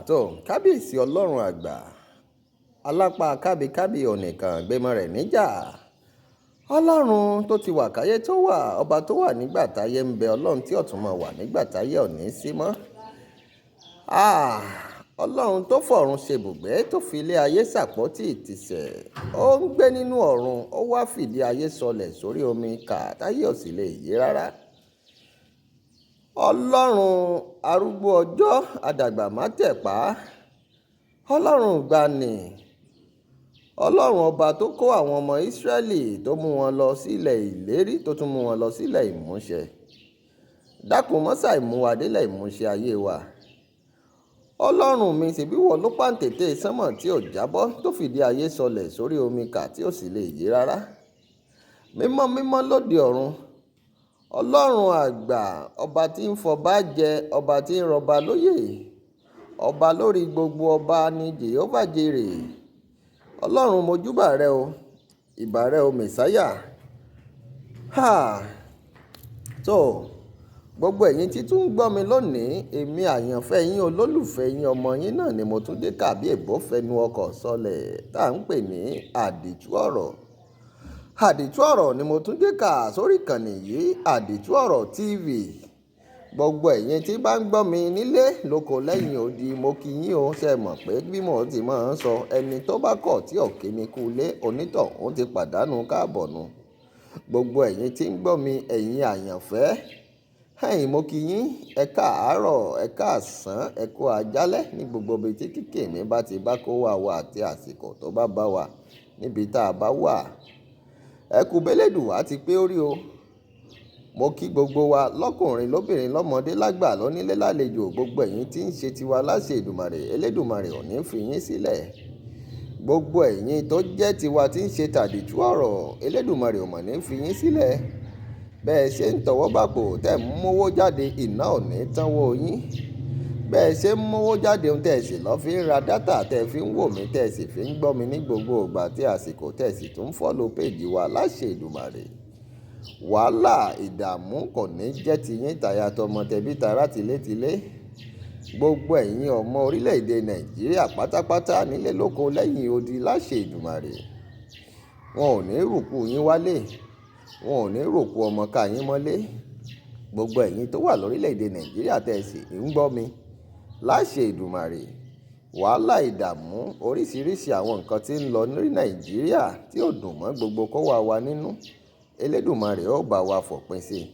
Tó kábíyèsí ọlọ́run àgbà alápá kábíkábí ọ̀nìkan gbémọ rẹ̀ níjà, ọlọ́run tó ti wà káyé tó wà, ọba tó wà nígbà táyé ń bẹ, ọlọ́run tí ọ̀tún máa wà nígbà táyé ò ní sí mọ́. Ọlọ́run tó fọ̀run ṣe ibùgbé, tó fi ilé ayé ṣàpótí ìtìsẹ̀, ó ń gbé nínú ọ̀run, ó wá fìdí ayé sọlẹ̀ sórí omi kà táyé ò sì lè yé rárá. Ọlọ́run arúgbó ọjọ́, àdàgbà má tẹ̀pá, ọlọ́run ìgbàanì, ọlọ́run ọba tó kó àwọn ọmọ Ísírẹ́lì tó mú wọn lọ sílẹ̀ ìlérí, tó tún mú wọn lọ sílẹ̀ ìmúṣẹ. Dákun mọ́sà ìmúwa délẹ̀ ìmúṣẹ ayé wa. Ọlọ́run mi, ṣèbí wọ ló pàǹtẹ̀tẹ̀ sánmọ̀ tí ò jábọ́, tó fìdí ayé sọlẹ̀ sórí omi kà tí ò sì lè yé rárá. Mímọ́ mímọ́ lóde ọ̀run, ọlọ́run àgbà, ọba tí ń fọba jẹ, ọba tí ń rọba lóyè, ọba lórí gbogbo ọba ni Jèhófà jèrè. Ọlọ́run mojúbà rẹ o, ìbà rẹ o Mèsáyà. Ha! Tó, gbogbo ẹ̀yin tí tún ń gbọ́ mi lónìí, èmi àyànfẹ́ yín, olólùfẹ́ yín, ọmọ yín náà ni mo tún dé kàbí èbó fẹnu ọkọ̀ sọlẹ̀ tá à ń pè ní àdìtú ọ̀rọ̀. Àdìtú ọ̀rọ̀ ni mo tún dé kà sórí ìkànnì yìí, Àdìtú Ọ̀rọ̀ TV. Gbogbo ẹ̀yin tí bá ń gbọ́ mi nílé lóko lẹ́yìn odi, mo kí yín o. Ṣé ẹ mọ̀ pé bí mo ti máa ń sọ, ẹni tó bá kọ̀ tí ò kí ni kú ilé, onítọ̀hún ti pàdánù káàbọ̀ nu. Gbogbo ẹ̀yin tí ń gbọ́ mi, ẹ̀yin àyànfẹ́, ẹ̀yin mo kí yín, ẹ káàárọ̀, ẹ káàsán, ẹ kú àjálẹ́ ní gbogbo ibi tí kíkì mi bá ti bá kó wa wà àti àsìkò tó bá bá wa níbi tá a bá wà. Ẹ kú bẹ́lẹ̀dùn wá ti pé orí o. Mo kí gbogbo wa lọ́kùnrin lóbìnrin lọ́mọdé lágbà lónílé lálejò, gbogbo ẹ̀yin tí ń ṣe tiwa láṣẹ Èdùmàrè, Elédùmarè ò ní fi yín sílẹ̀. Gbogbo ẹ̀yin tó jẹ́ tiwa tí ń ṣe tàdìtú ọ̀rọ̀, Elédùmarè ò mọ̀ ní fi yín sílẹ̀. Bẹ́ẹ̀ ṣe ń tọwọ́ bàpò tẹ̀ ń mówó jáde, iná ò ní tánwó yín. Bẹ́ẹ̀ ṣe ń mówó jáde ohun tẹ̀ sì lọ́ fi ń ra dátà tẹ̀ fi ń wò mí, tẹ̀ sì fi ń gbọ́ mi ní gbogbo ìgbà tí àsìkò tẹ̀ sì tún ń fọ́lò péèjì wa láṣẹ Èdùmàrè. Wàhálà ìdààmú kò ní jẹ́ ti yín taya tọmọ tẹbí tará tilétilé. Gbogbo ẹ̀yin ọmọ orílẹ̀-èdè Nàìjíríà pátápátá nílé lóko lẹ́yìn odi láṣẹ Èdùmàrè. Wọn ò ní rùkú yín wálé, wọn ò ní rùkú ọmọ ká yín mọ́lé. Gbogbo ẹ̀yin tó wà lórílẹ̀-èdè Nàìjíríà tẹ̀ sì ń gbọ́ mi láṣẹ Èdùmàrè. Wàhálà ìdààmú oríṣiríṣi àwọn nǹkan tí ń lọ ní Nàìjíríà tí ò dùn mọ́ gbogbo kó wà wá nínú, Elédùmarè ó bá wa fòpin sí i.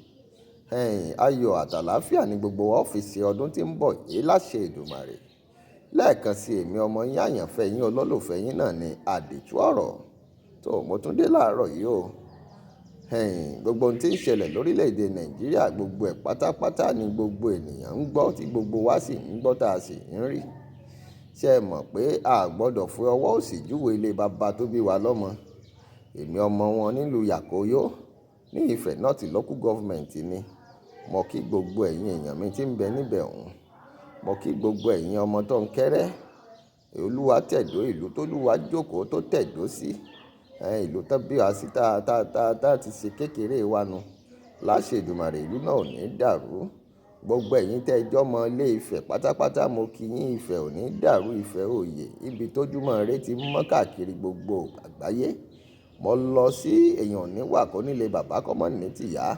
Ẹ̀yin ayọ̀ àtàlàáfíà ní gbogbo ọ́fíìsì ọdún tí ń bọ̀ yìí láṣẹ Èdùmàrè. Lẹ́ẹ̀kan sí èmi ọmọ yín àyànfẹ́ yín olólùfẹ́ yín náà ni Àdìtú Ọ̀rọ̀. Tó, mo tún dé láàárọ̀ yìí o. Ẹ̀yin gbogbo ohun tí ń ṣẹlẹ̀ lórílẹ̀-èdè Nàìjíríà gbogbo ẹ̀ pátápátá ni gbogbo ènìyàn ń gbọ́ tí gbogbo wa sì ń gbọ́ tá a sì ń rí. Ṣé ẹ mọ̀ pé a gbọdọ̀ fi ọwọ́ òsì júwe ilé baba tó bí wa lọ́mọ? Èmi ọmọ wọn nílùú Yàkóyó ní Ifẹ̀ North Local Government ni. Mo kí gbogbo ẹ̀yin èèyàn mi tí ń bẹ níbẹ̀ òun. Mo kí gbogbo ẹ̀yin ọmọ tó ń kẹ́rẹ́. Olúwa tẹ̀dó ìlú tó lúwa jókòó tó tẹ̀dó sí. Ìlú tó bí wa sí tá, tá, tá, tá ti ṣe kékeré wa nu. Láṣẹ Èdùmàrè ìlú náà ò ní dàrú. Gbogbo ẹ̀yin tẹ́ ẹ jọmọ ilé Ifẹ̀ pátápátá mo kí yín, Ifẹ̀ ò ní dàrú, Ifẹ̀ òye. Ibi tójúmọ́ ire ti mọ́ káàkiri gbogbo àgbáyé. Mo lọ sí èèyàn níwà kó nílé bàbá kọ́ mọ́ ní tìyá.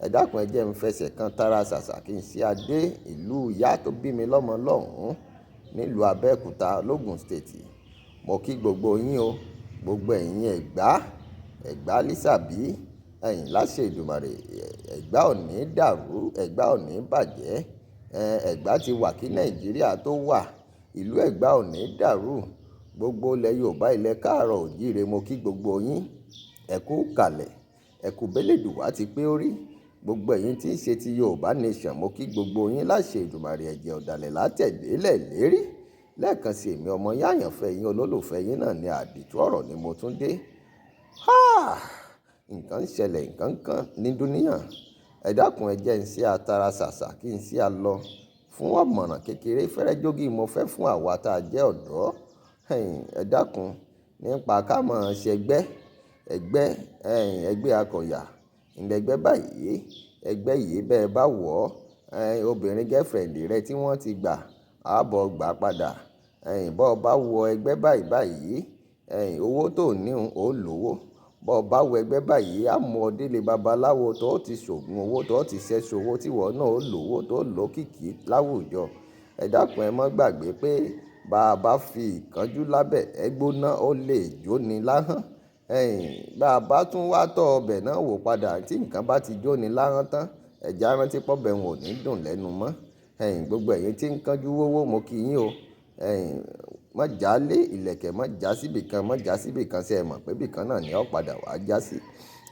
Ẹ dákun ẹ jẹ́ n fẹsẹ̀ kan tara ṣàṣà kí n ṣe adé ìlú ìyá tó bí mi lọ́mọ lọ́hùn nílùú Abẹ́òkúta, l'Ógùn State. Mo kí gbogbo yín o. Gbogbo ẹ̀yin Ẹ̀gbá, Ẹ̀gbá Lísàbí, ẹ̀yin láṣẹ Èdùmàrè, Ẹ̀gbá ò ní dàrú, Ẹ̀gbá ò ní bàjẹ́. Ẹ̀gbá ti wà kí Nàìjíríà tó wà. Ìlú Ẹ̀gbá ò ní dàrú. Gbogbo ilẹ̀ Yorùbá, ilẹ̀ káàrọ̀ òjíire, mo kí gbogbo yín. Ẹ kú kalẹ̀, ẹ kú bẹ́lẹ̀dùwá ti pé orí. Gbogbo ẹ̀yin tí ń ṣe ti Yorùbá Nation, mo kí gbogbo yín láṣẹ Èdùmàrè, ẹ̀jẹ̀ ọ̀dàlẹ̀ látẹ̀délẹ̀ lérí. Lẹ́ẹ̀kan sí èmi ọmọ yín àyànfẹ́ yín olólùfẹ́ yín náà ni Àdìtú Ọ̀rọ̀ ni mo tún dé. Ha! Nǹkan ń ṣẹlẹ̀, nǹkan kan ní dúníyàn. Ẹ dákun ẹ jẹ́ n ṣe atara ṣàṣà kí n ṣe a lọ fún ọ̀mọ̀ràn kékeré fẹ́rẹ́ jógí mo fẹ́ fún àwa tá a jẹ́ ọ̀dọ́. Ẹ̀yin ẹ dákun nípa ká mọ̀ ṣẹgbẹ́, ẹgbẹ́, ẹ̀yin ẹgbẹ́ akọ̀yà, ìlẹ̀gbẹ́ báyìí, ẹgbẹ́ yìí bẹ́ẹ̀ bá wọ̀ ọ́, ẹ̀yin obìnrin girlfriend rẹ tí wọ́n ti gbà, Àbọ̀ gbà padà. Ẹ̀yin bọ́ bá wọ ẹgbẹ́ báyìí báyìí, ẹ̀yin owó tó ní òun ó lówó. Bọ́ bá wọ ẹgbẹ́ báyìí, á mú ọ délé babaláwo tó ti ṣògùn owó, tó ti ṣẹ́ṣọ owó tí ìwọ náà ó lówó, tó lókìkí láwùjọ. Ẹ dákun, ẹ má gbàgbé pé bá a bá fi ìkánjú lábẹ́ ẹ gbóná, ó lè jóni láhán. Ẹ̀yin bá a bá tún wá tọ́ ọbẹ̀ náà wò padà tí nǹkan bá ti jóni láhán tán, ẹ̀já rántí pọ́bẹ̀ wọn ò ní dùn lẹ́nu mọ́. Ẹ̀yin gbogbo ẹ̀yin tí ń kánjú wówó, mo kí yín o. Ẹ̀yin má já lé ìlẹ̀kẹ̀, má já síbì kan, má já síbì kan, ṣé ẹ mọ̀ pé ibì kan náà ni ó padà wá já sí.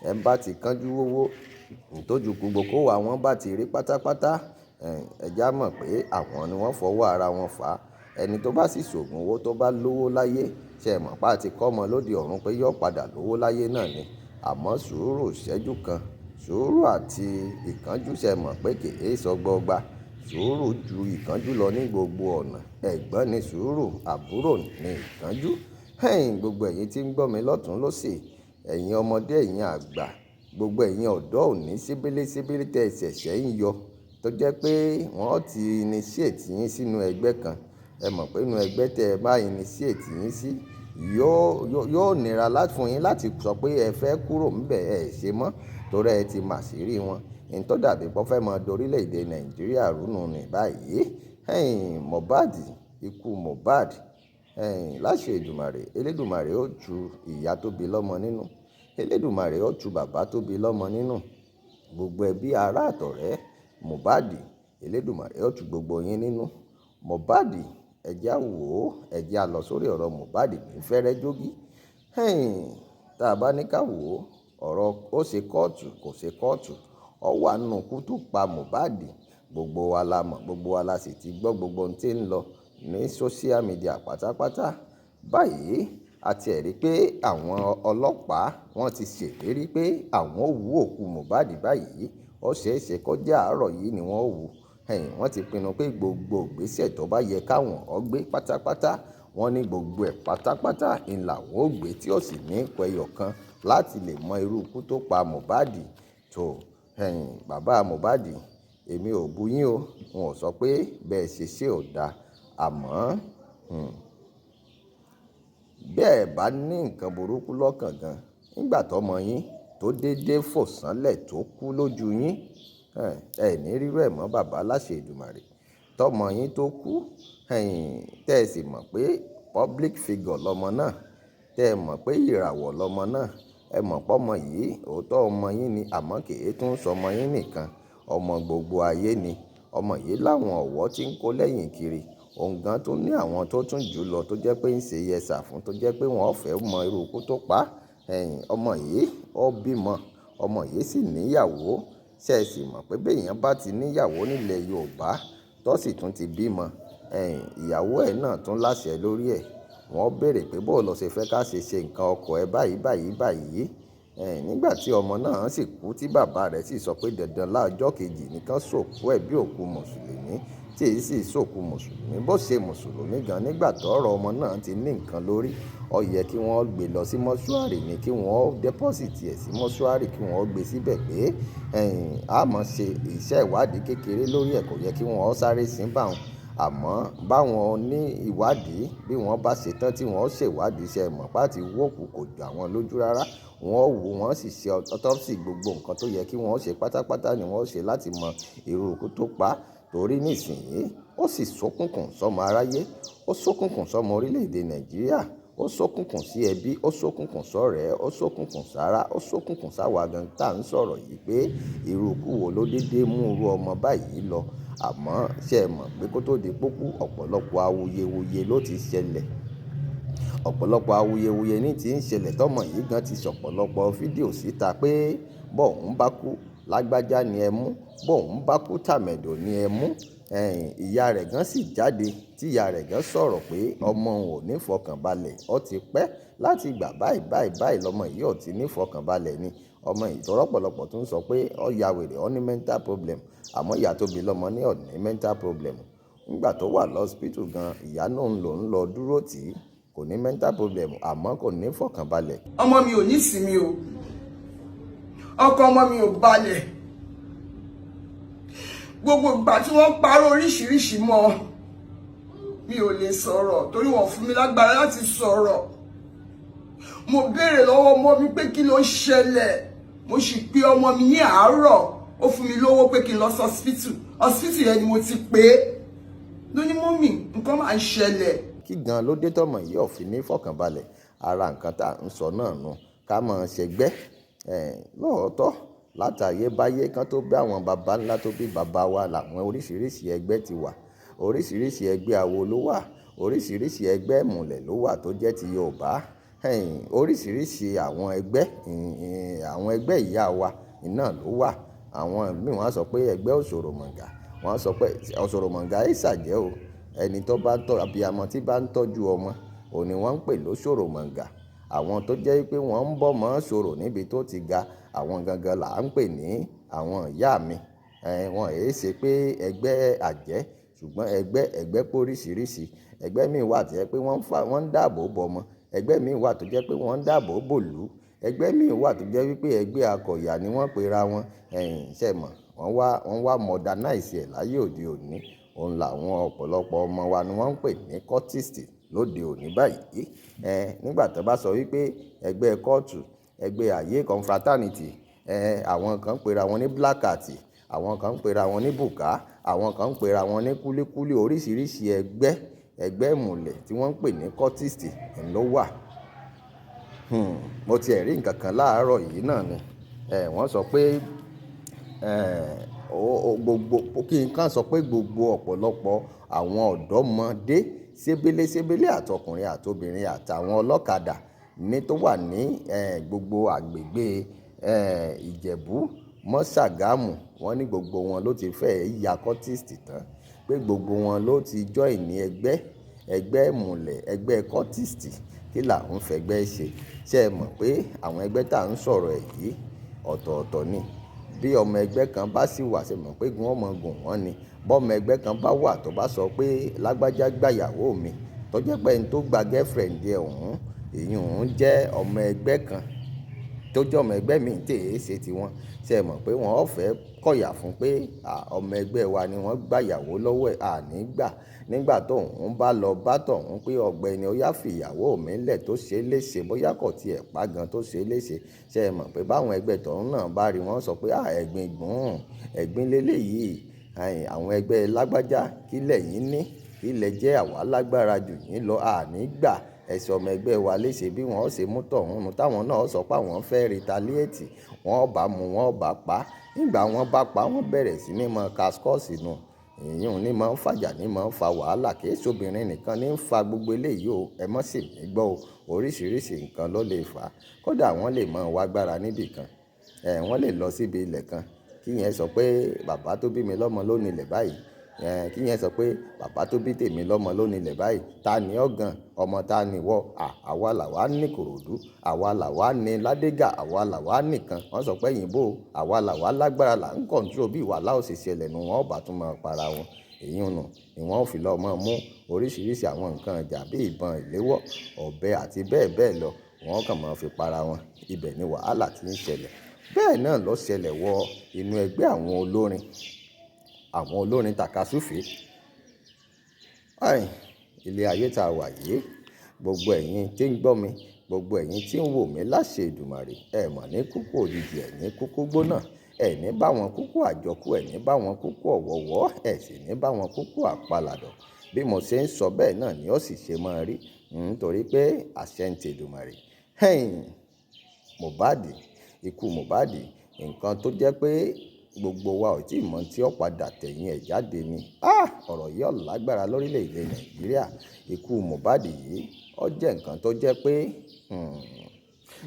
Ẹ bá ti kánjú wówó, ntọ́jú gbogbo kó wà wọ́n bá ti rí pátápátá. Ẹ̀yin ẹ̀já mọ̀ pé àwọn ni wọ́n fọwọ́ ara wọn fà á. Ẹni tó bá sì ṣògùn owó tó bá lówó láyé, ṣé ẹ mọ̀ pé a ti kọ́ ọmọ lóde ọ̀run pé yóò padà lówó láyé náà ni. Àmọ́ sùúrù ṣẹ́jú kan, sùúrù àti ìkánjú, ṣé ẹ mọ̀ pé kì í sọgbọgba. Sùúrù ju ìkánjú lọ ní gbogbo ọ̀nà. Ẹ̀gbọ́n ni sùúrù, àbúrò ni ìkánjú. Ẹ̀yin gbogbo ẹ̀yin tí ń gbọ́ mi lọ́tùn lósì, ẹ̀yin ọmọdé, ẹ̀yin àgbà, gbogbo ẹ̀yin ọ̀dọ́ òní síbílé síbílé tẹ ṣẹ̀ṣẹ̀ ń yọ, tó jẹ́ pé wọ́n ti initiate yín sínú ẹgbẹ́ kan. Ẹ mọ̀ pé inú ẹgbẹ́ tẹ ẹ bá initiate yín sí, yóò nira láti fún yín láti sọ pé ẹ fẹ́ kúrò níbẹ̀, ẹ ṣe mọ́, torí ẹ ti mà sírí wọn. Ǹ tó dàbí pé ó fẹ́ mọ dorílẹ̀-èdè Nàìjíríà rú nù ní báyìí. Ẹ̀yin Mohbad, ikú Mohbad, ẹ̀yin láṣẹ Èdùmàrè, Elédùmarè ó tu ìyá tó bí lọ́mọ nínú. Elédùmarè ó tu bàbá tó bí lọ́mọ nínú. Gbogbo ẹbí, ará àtọ̀rẹ́ Mohbad, Elédùmarè ó tu gbogbo yín nínú. Mohbad, ẹ jẹ́ á wò ó, ẹ jẹ́ á lọ sórí ọ̀rọ̀ Mohbad ní fẹ́rẹ́ jógí. Ẹ̀yin tí a bá ní ká wò ó, ọ̀rọ̀ ó ṣe kóòtù, kò ṣe kóòtù. Ó wà nínú ikú tó pa Mohbad. Gbogbo wa la mọ̀, gbogbo wa la sì ti gbọ́ gbogbo ohun tí ń lọ ní social media pátápátá. Báyìí, a ti rí pé àwọn ọlọ́pàá wọ́n ti ṣèlérí pé àwọn ó wú òkú Mohbad báyìí. Ó ṣe é ṣe kó jẹ́ àárọ̀ yìí ni wọ́n ó wú. Ẹ̀yin wọ́n ti pinnu pé gbogbo ìgbésẹ̀ tó bá yẹ káwọn ó gbé pátápátá, wọ́n ní gbogbo ẹ̀ pátápátá ń làwọn ó gbé tí ó sì ní kú ẹyọ kan láti lè mọ irú ikú tó pa Mohbad. Tó, ẹ̀yin bàbá Mohbad, èmi ò bu yín o. N ò sọ pé bẹ́ẹ̀ ṣe ṣe ò da. Àmọ́, bẹ́ẹ̀ bá ní nǹkan burúkú lọ́kàn gan, nígbà tó ọmọ yín tó dédé fò sánlẹ̀ tó kú lójú yín, ẹ ní rírú ẹ̀ mọ́ bàbá láṣẹ Èdùmàrè. Tọ́mọ yín tó kú, ẹ̀yin tẹ́ ẹ sì mọ̀ pé public figure lọmọ náà, tẹ́ ẹ mọ̀ pé ìràwọ̀ lọmọ náà, ẹ mọ̀ pé ọmọ yìí òótọ́ ọmọ yín ni, àmọ́ kì í tún sọ ọmọ yín nìkan, ọmọ gbogbo ayé ni. Ọmọ yìí láwọn ọ̀wọ́ tí ń kó lẹ́yìn kiri. Òun gan tó ní àwọn tó tún jù lọ tó jẹ́ pé ń ṣe yẹsà fún, tó jẹ́ pé wọ́n fẹ́ mọ irú ikú tó pa. Ẹ̀yin ọmọ yìí ó bímọ, ọmọ yìí sì ní ìyàwó. Ṣé ẹ sì mọ̀ pé bí èèyàn bá ti ní ìyàwó nílẹ̀ Yorùbá tó sì tún ti bímọ, ẹ̀yin ìyàwó ẹ̀ náà tún láṣẹ lórí ẹ̀. Wọ́n béèrè pé bó lọ ṣe fẹ́ ká ṣe ṣe nǹkan ọkọ ẹ báyìí báyìí báyìí. Ẹ̀yin nígbà tí ọmọ náà sì kú tí bàbá rẹ̀ sì sọ pé dandan láọjọ́ kejì nìkan sòkú ẹ̀ bí òkú Mùsùlùmí, tí èyí sì sòkú Mùsùlùmí. Bó ṣe Mùsùlùmí gan nígbà tó ọ̀rọ̀ ọmọ náà ti ní nǹkan lórí, ó yẹ kí wọ́n gbé lọ sí mọ́ṣúárì ni, kí wọ́n deposit ẹ̀ sí mọ́ṣúárì, kí wọ́n gbé síbẹ̀ pé ẹ̀yin a máa ṣe iṣẹ́ ìwádìí kékeré lórí ẹ̀, kò yẹ kí wọ́n sáré sín bá wọn. Àmọ́ báwọn ní ìwádìí bí wọ́n bá ṣe tán tí wọ́n ṣe ìwádìí, ṣé ẹ mọ̀ pé àti wó òkú kò jọ àwọn lójú rárá. Wọ́n wò wọ́n sì ṣe autopsy, gbogbo nǹkan tó yẹ kí wọ́n ṣe pátápátá ni wọ́n ṣe láti mọ irú ikú tó pa. Torí nísìnyí ó sì ṣókùnkùn sọ́mọ aráyé, ó ṣókùnkùn sọ́mọ orílẹ̀-èdè Nàìjíríà, ó ṣókùnkùn sí ẹbí, ó ṣókùnkùn sọ́rẹ́, ó ṣókùnkùn sára, ó ṣókùnkùn sáwà gan tí à ń sọ̀rọ̀ yìí pé irú ikú wo ló dédé mú irú ọmọ báyìí lọ. Àmọ́ ṣé ẹ mọ̀ pé kó tó di pókú ọ̀pọ̀lọpọ̀ awuyewuye ló ti ṣẹlẹ̀. Ọ̀pọ̀lọpọ̀ awuyewuye ní tí ń ṣẹlẹ̀ tọ́mọ yìí gan ti sọ̀pọ̀lọpọ̀ fídíò síta pé bó òun bá kú, lágbájá ni ẹ mú, bó òun bá kú, tàmẹ̀dò ni ẹ mú. Ẹ̀yin ìyá rẹ̀ gan sì jáde, tí ìyá rẹ̀ gan sọ̀rọ̀ pé ọmọ òun ò ní fọkànbalẹ̀, ó ti pẹ́ láti ìgbà báyìí báyìí báyìí lọmọ yìí ò ti ní fọkànbalẹ̀ ni. Ọmọ yìí tó rọ́pọ̀lọpọ̀ tún sọ pé ó ya wèrè, ó ní mental problem. Àmọ́ ìyá tó bí lọ́mọ ní ò ní mental problem. Nígbà tó wà lọ́spítù gan, ìyá náà ń lò ń lọ dúró tì í, kò ní mental problem àmọ́ kò ní fọkànbalẹ̀. Ọmọ mi ò ní ìsinmi o, ọkọ ọmọ mi ò balẹ̀. Gbogbo ìgbà tí wọ́n parọ́ oríṣiríṣi mọ́, Mi ò lè sọ̀rọ̀ torí wọ́n fún mi lágbára láti sọ̀rọ̀. Mo béèrè lọ́wọ́ ọmọ mi pé kí ló ṣẹlẹ̀. Mo sì pe ọmọ mi ní àárọ̀, ó fún mi lówó pé kí n lọ sí hospital. Hospital yẹn ni mo ti pè é ló ní, "Mummy, nǹkan máa ń ṣẹlẹ̀." Kí gan ló dé tọmọ yìí ò fi ní fọkànbalẹ̀? Ara nǹkan tá à ń sọ náà nù, ká mọ̀ ṣẹgbẹ́ lóòótọ́. Látàyébáyé kan tó bí àwọn baba ńlá tó bí baba wa làwọn oríṣiríṣi ẹgbẹ́ ti wà. Oríṣiríṣi ẹgbẹ́ awo ló wà, oríṣiríṣi ẹgbẹ́ ìmùlẹ̀ ló wà tó jẹ́ ti Yorùbá. Oríṣiríṣi àwọn ẹgbẹ́, àwọn ẹgbẹ́ ìyá wa náà ló wà. Àwọn míì wọ́n á sọ pé ẹgbẹ́ òṣòròmọ̀ǹgà, wọ́n á sọ pé òṣòròmọ̀ǹgà ẹ ṣàjẹ́ o. Ẹni tó bá tọ́ abiyamọ tí bá ń tọ́jú ọmọ, òun ni wọ́n ń pè lóṣòròmọ̀ǹgà. Àwọn tó jẹ́ pé wọ́n ń bọ́ mọ́ sọ̀rọ̀ níbi tó ti ga, àwọn gangan là ń pè ní àwọn ìyá mi. Wọn è ṣe pé ẹgbẹ́ àjẹ́, ṣùgbọ́n ẹgbẹ́ pé oríṣiríṣi. Ẹgbẹ́ míì wà tó jẹ́ pé wọ́n ń dáàbò bo ọmọ. Ẹgbẹ́ míì wà tó jẹ́ pé wọ́n ń dáàbò bò ìlú. Ẹgbẹ́ míì wà tó jẹ́ wípé ẹgbẹ́ akọ̀yà ni wọ́n pe ra wọn. Ṣé mọ̀? Wọ́n wá modernize ẹ̀ láyé òde òní. Òun làwọn ọ̀pọ̀lọpọ̀ ọmọ wa ni wọ́n ń pè ní cultist lóde òní báyìí. Nígbà tí wọ́n bá sọ wípé ẹgbẹ́ cult, ẹgbẹ́ ayé confraternity, àwọn kan ń pe ra wọn ní black hat, àwọn kan ń pe ra wọn ní bùkà, àwọn kan ń pe ra wọn ní kúlíkúlí. Oríṣiríṣi ẹgbẹ́, ẹgbẹ́ ìmùlẹ̀ tí wọ́n ń pè ní cultist ló wà. Mo ti rí ǹkan kan láàárọ̀ yìí náà ni. Wọ́n sọ pé, gbogbo, kí n kàn sọ pé gbogbo ọ̀pọ̀lọpọ̀ àwọn ọ̀dọ́mọdé sébélé sébélé àtọkùnrin àtobìnrin àtàwọn ọlọ́kadà ní tó wà ní, gbogbo agbègbè, Ìjẹ̀bú mọ́ Sàgámù. Wọ́n ní gbogbo wọn ló ti fẹ́ ya cultist tán, pé gbogbo wọn ló ti join ní ẹgbẹ́, ẹgbẹ́ ìmùlẹ̀, ẹgbẹ́ cultist. Kí là ń fẹ́gbẹ́ ṣe? Ṣé ẹ mọ̀ pé àwọn ẹgbẹ́ tí à ń sọ̀rọ̀ ẹ̀ yìí ọ̀tọ̀ọ̀tọ̀ ni? Bí ọmọ ẹgbẹ́ kan bá sì wà, ṣé ẹ mọ̀ pé gun ọmọ gùn wọ́n ni? Bọ́ ọmọ ẹgbẹ́ kan bá wà tó bá sọ pé lágbájá gbà ìyàwó mi, tó jẹ́ pé ẹni tó gba girlfriend ẹ̀ òun, èyí òun jẹ́ ọmọ ẹgbẹ́ kan tó jẹ́ ọmọ ẹgbẹ́ mi tí èé ṣe ti wọn. Ṣé ẹ mọ̀ pé wọ́n ó fẹ́ kọ̀yà fún pé, à, ọmọ ẹgbẹ́ wa ni wọ́n gbà ìyàwó lọ́wọ́ ẹ̀, a ní gbà. Nígbà tó òun bá lọ bá tọ̀ún pé ọ̀gbẹ́ni ó yá fi ìyàwó mi lẹ̀ tó ṣe léṣe, bóyá kò tí ẹ̀ pa gan tó ṣe léṣe. Ṣé ẹ mọ̀ pé báwọn ẹgbẹ́ tọ̀ún náà bá rí wọ́n sọ pé, à, ẹ̀gbin gbùn, ẹ̀gbin lélẹ̀ yìí. Àwọn ẹgbẹ́ lágbájá kí lẹ̀ yín ní, kí lẹ jẹ́ àwa lágbára jù yín lọ, a ní gbà. Ẹ ṣe ọmọ ẹgbẹ́ wa léṣe bí wọ́n ó ṣe mú tọ̀ún nu táwọn náà sọ pé àwọn fẹ́ retaliate, wọ́n ó bá mú, wọ́n ó bá pa. Nígbà wọ́n bá pa, wọ́n bẹ̀rẹ̀ sí ní mọ cascos nù. Ìyún ní máa ń fàjà, ní máa ń fa wàhálà. Kì í ṣe obìnrin nìkan ní ń fa gbogbo eléyìí o. Ẹ má sì mí gbọ́ o. Oríṣiríṣi nǹkan ló lè fà á. Kódà wọ́n lè máa wá gbára níbí kan. Wọ́n lè lọ síbi ilẹ̀ kan. Kí ìyẹn sọ pé bàbá tó bí mi lọ́mọ ló ní ilẹ̀ báyìí. Kí ìyẹn sọ pé bàbá tó bí tèmi lọ́mọ ló ní ilẹ̀ báyìí. Ta ni ọ́ gan? Ọmọ ta ni ìwọ? À, àwa làwá ní Ìkòròdú, àwa làwá ní Ládégà, àwa làwá nìkan. Wọ́n sọ pé ẹ̀yin bó o, àwa làwá lágbára là ń control bí wàhálà ó ṣe ṣẹlẹ̀ nu, wọ́n ó bá tún máa para wọn. Èyí nù ni wọ́n ó fi lọ máa mú oríṣiríṣi àwọn nǹkan ìjà bí ìbọn ìléwọ́, ọ̀bẹ àti bẹ́ẹ̀ bẹ́ẹ̀ lọ. Wọ́n kàn máa fi para wọn. Ibẹ̀ ni wàhálà tí ń ṣẹlẹ̀. Bẹ́ẹ̀ náà ló ṣẹlẹ̀ wọ inú ẹgbẹ́ àwọn olórin tàkasúfèé. Ilé ayé tá a wà yìí, gbogbo ẹ̀yin tí ń gbọ́ mi, gbogbo ẹ̀yin tí ń wò mí láṣẹ Èdùmàrè, ẹ mọ̀ ní kúkú òjijì, ẹ̀ ní kúkú gbóná, ẹ ní bá wọn kúkú àjọkú, ẹ ní bá wọn kúkú ọ̀wọ̀ọ̀wọ́, ẹ sì ní bá wọn kúkú àpalàdọ̀. Bí mo ṣe ń sọ bẹ́ẹ̀ náà ni ó sì ṣe máa rí, nítorí pé àṣẹ ń ti Èdùmàrè. Mohbad, ikú Mohbad, nǹkan tó jẹ́ pé gbogbo wa ò tí ì mọ̀ tí ó padà tẹ̀yìn ẹ̀ jáde ni. Ah! Ọ̀rọ̀ yìí ò lágbára lórílẹ̀ èdè Nàìjíríà. Ikú Mohbad yìí ó jẹ́ nǹkan tó jẹ́ pé,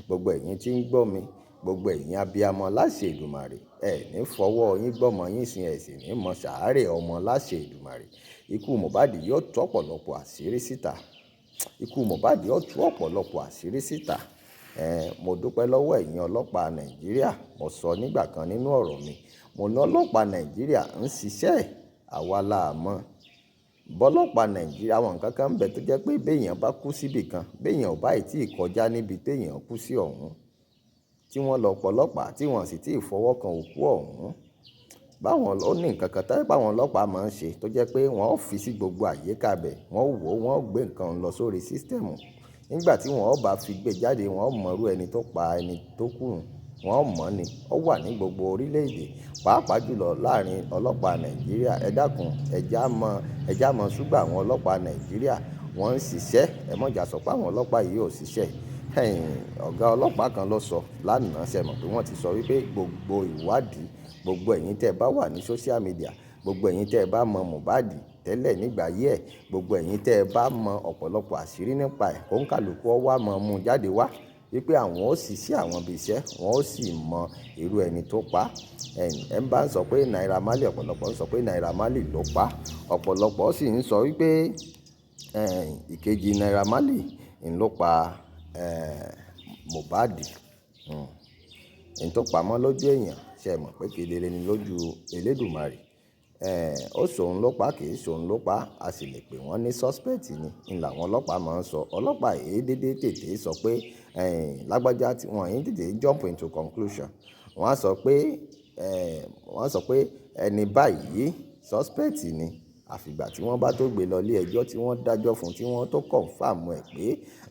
gbogbo ẹ̀yin tí ń gbọ́ mi, gbogbo ẹ̀yin abiyamọ láṣẹ Èdùmàrè, ẹ ní fọwọ́ yín gbọ́mọ yín sin, ẹ sì ní mọ sàárè ọmọ láṣẹ Èdùmàrè. Ikú Mohbad yóò tú ọ̀pọ̀lọpọ̀ àṣírí síta. Ikú Mohbad yóò tú ọ̀pọ̀lọpọ̀ àṣírí síta. Mo dúpẹ́ lọ́wọ́ ẹ̀yin ọlọ́pàá Nàìjíríà. Mo sọ nígbà kan nínú ọ̀rọ̀ mi, mo ní ọlọ́pàá Nàìjíríà ń ṣiṣẹ́, àwa la mọ̀. Bọ́lọ́pàá Nàìjíríà, àwọn nǹkan kan ń bẹ tó jẹ́ pé bí èèyàn bá kú síbi kan, bí èèyàn ò bá ì tí ì kọjá níbi tí èèyàn kú sí ọ̀hún, tí wọ́n lọ pọlọ́pàá tí wọ́n sì tí ì fọwọ́ kan òkú ọ̀hún, Báwọn ó ní nǹkan kan tẹ́lẹ̀ báwọn ọlọ́pàá máa ń ṣe tó jẹ́ pé wọ́n ó fi sí gbogbo àyíká bẹ̀, wọ́n ó wò ó, wọ́n ó gbé nǹkan lọ sórí system. Nígbà tí wọ́n ó bá fi gbé jáde, wọ́n ó mọrú ẹni tó pa ẹni tó kú, wọ́n ó mọ̀ ni. Ó wà ní gbogbo orílẹ̀-èdè, pàápàá jùlọ láàrin ọlọ́pàá Nàìjíríà. Ẹ dákun, ẹ já mọ̀ ṣúgbà àwọn ọlọ́pàá Nàìjíríà wọ́n ń ṣiṣẹ́. Ẹ má jà sọ pé àwọn ọlọ́pàá yìí ò ṣiṣẹ́. Ọ̀gá ọlọ́pàá kan ló sọ lánàá, ṣẹ mọ̀ pé wọ́n ti sọ wípé gbogbo ìwádìí, gbogbo ẹ̀yin tí ẹ bá wà ní social media, gbogbo ẹ̀yin tí ẹ bá mọ Mohbad tẹ́lẹ̀ nígbà ayé ẹ̀, gbogbo ẹ̀yin tí ẹ bá mọ ọ̀pọ̀lọpọ̀ àṣírí nípa ẹ̀, kó ń kálukú ó wá mọ mú jáde wá wípé àwọn ó sì ṣí àwọn ibi iṣẹ́, wọ́n ó sì mọ irú ẹni tó pa. Ẹ ń bá ń sọ pé Naira Marley, ọ̀pọ̀lọpọ̀ ń sọ pé Naira Marley ló pa. Ọ̀pọ̀lọpọ̀ sì ń sọ wípé, ìkejì Naira Marley ń ló pa, Mohbad. Ẹni tó pamọ́ lójú èèyàn, ṣé ẹ mọ̀ pé kedere ni lójú Elédùmarè. Ó ṣòun ló pa, kì í ṣòun ló pa. A sì lè pè wọ́n ní suspect ni. N làwọn ọlọ́pàá máa ń sọ. Ọlọ́pàá èé dédé tètè sọ pé, lágbájá tí wọ́n yìí tètè jump into conclusion. Wọ́n á sọ pé, wọ́n á sọ pé ẹni báyìí suspect ni. Àfi ìgbà tí wọ́n bá tó gbé lọ ilé ẹjọ́ tí wọ́n dájọ́ fún, tí wọ́n tó confirm ẹ̀ pé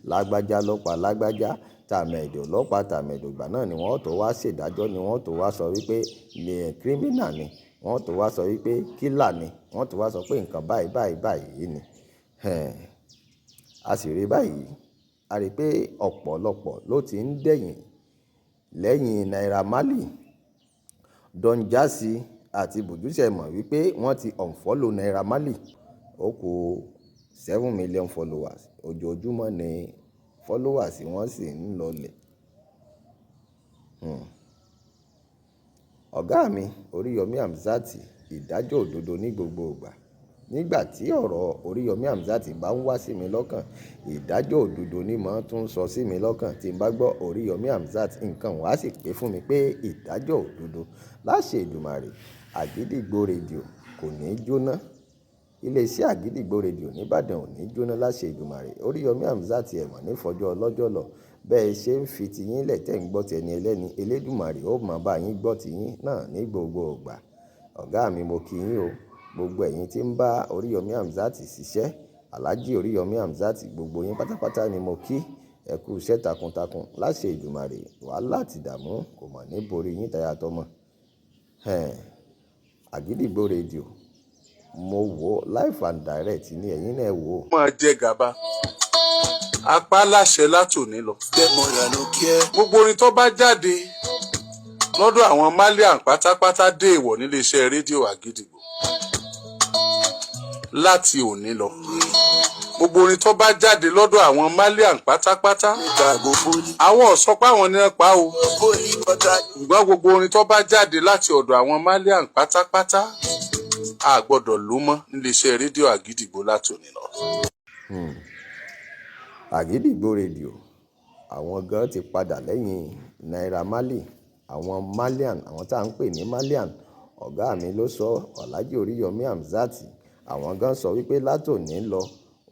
lágbájá ló pa lágbájá, tàmẹ̀dò ló pa tàmẹ̀dò. Ìgbà náà ni wọ́n tó wá ṣèdájọ́, ni wọ́n tó wá sọ wípé criminal ni. Wọ́n tó wá sọ wípé killer ni. Wọ́n tó wá sọ pé nǹkan báyìí báyìí báyìí ni. A sì rí báyìí. A rí pé ọ̀pọ̀lọpọ̀ ló ti ń dẹ̀yìn lẹ́yìn Naira Marley. Don Jazzy àti Buju, ṣẹ mọ̀ wípé wọ́n ti unfollow Naira Marley. Ó kù 7 million followers. Ojoojúmọ́ ni followers wọ́n sì ń lọlẹ̀. Ọ̀gá mi Oríyọmí Hamzat, ìdájọ́ òdodo ní gbogbo ìgbà. Nígbà tí ọ̀rọ̀ Oríyọmí Hamzat bá ń wá sí mi lọ́kàn, ìdájọ́ òdodo ni mò ń tún sọ sí mi lọ́kàn. Tí n bá gbọ́ Oríyọmí Hamzat, nǹkan wá sì pé fún mi pé ìdájọ́ òdodo. Láṣẹ Èdùmàrè, Àgídìgbo rédíò kò ní jóná. Ilé iṣẹ́ Àgídìgbo rédíò ní Ìbàdàn ò ní jóná láṣẹ Èdùmàrè. Oríyọmí Hamzat ẹ̀ mọ̀ ní fọjọ́ ọlọ́jọ́ lọ. Bẹ́ẹ̀ ṣe ń fi tiyín lẹ̀ tẹ́ ń gbọ́ tẹni ẹlẹ́ni, Elédùmarè ó mọ̀ bá yín gbọ́ tiyín náà ní gbogbo ìgbà. Ọ̀gá mi, mo kí yín o. Gbogbo ẹ̀yin tí ń bá Oríyọmí Hamzat ṣiṣẹ́, Alhaji Oríyọmí Hamzat, gbogbo yín pátápátá ni mo kí. Ẹ kú iṣẹ́ takuntakun. Láṣẹ Èdùmàrè, wàhálà àti ìdààmú kò mọ̀ ní borí yín táyà tọmọ. Àgídìgbo rédíò, mo wò live and direct ní, ẹ̀yin náà wò. Máa jẹ gàba apá láṣẹ látòní lọ. Gbogbo orin tó bá jáde lọ́dọ̀ àwọn Malian pátápátá dé ìwọ̀ níléeṣẹ́ rédíò Àgídìgbò láti òní lọ. Gbogbo orin tó bá jáde lọ́dọ̀ àwọn Malian pátápátá, àwọn ò sọ pé àwọn ní ẹ pa o, ṣùgbọ́n gbogbo orin tó bá jáde láti ọ̀dọ̀ àwọn Malian pátápátá, a gbọ́dọ̀ ló mọ́ níléeṣẹ́ rédíò Àgídìgbò láti òní lọ. Àgídìgbo rédíò, àwọn gan ti padà lẹ́yìn Naira Marley. Àwọn Malian, àwọn tá à ń pè ní Malian, ọ̀gá mi ló sọ, Alhaji Oríyọmí Hamzat, àwọn gan sọ wípé látòní lọ,